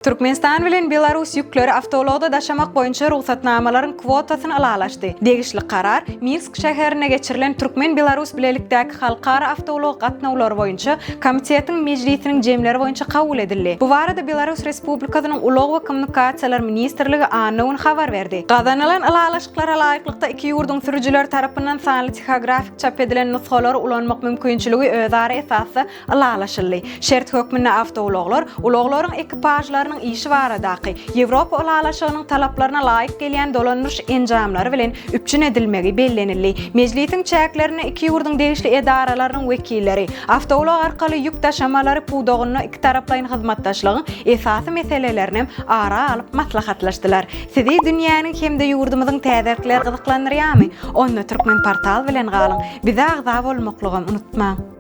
Türkmenistan bilen Belarus ýükleri awtoulagda daşamak boýunça rugsatnamalaryň kwotasyny ylalaşdy. Degişli karar Minsk şäherinde geçirilen türkmen-belarus bilelikdäki halkara awtoulag gatnawlary boýunça komitetiň mejlisiniň jemleri boýunça kabul edildi. Bu barada Belarus Respublikasynyň Ulag we kommunikasiýalar ministrligi anna güni habar berdi. Gazanylan ylalaşyklara laýyklykda iki ýurduň sürüjileri tarapyndan sanly tehografik çap edilen nusgalary ulanmak mümkinçiligi özara esasda ylalaşyldy. Şert hökmünde awtoulaglar ulaglaryň ekipažlarynyň işi baradaky Ýewropa Ylalaşygynyň talaplaryna laýyk gelýän dolandyryş enjamlary bilen üpjün edilmegi bellenildi. Mejlisiň çäklerinde iki ýurduň degişli edaralarynyň wekilleri awtoulag arkaly ýük daşamalary pudagynda ikitaraplaýyn hyzmatdaşlygyň esasy meselelerinem ara alyp maslahatlaşdylar. Sizi dünýäniň hem-de ýurdumyzyň täzelikleri gyzyklandyrýarmy? Onda Türkmenportal bilen galyň! Bize agza bolmaklygam unutmaň!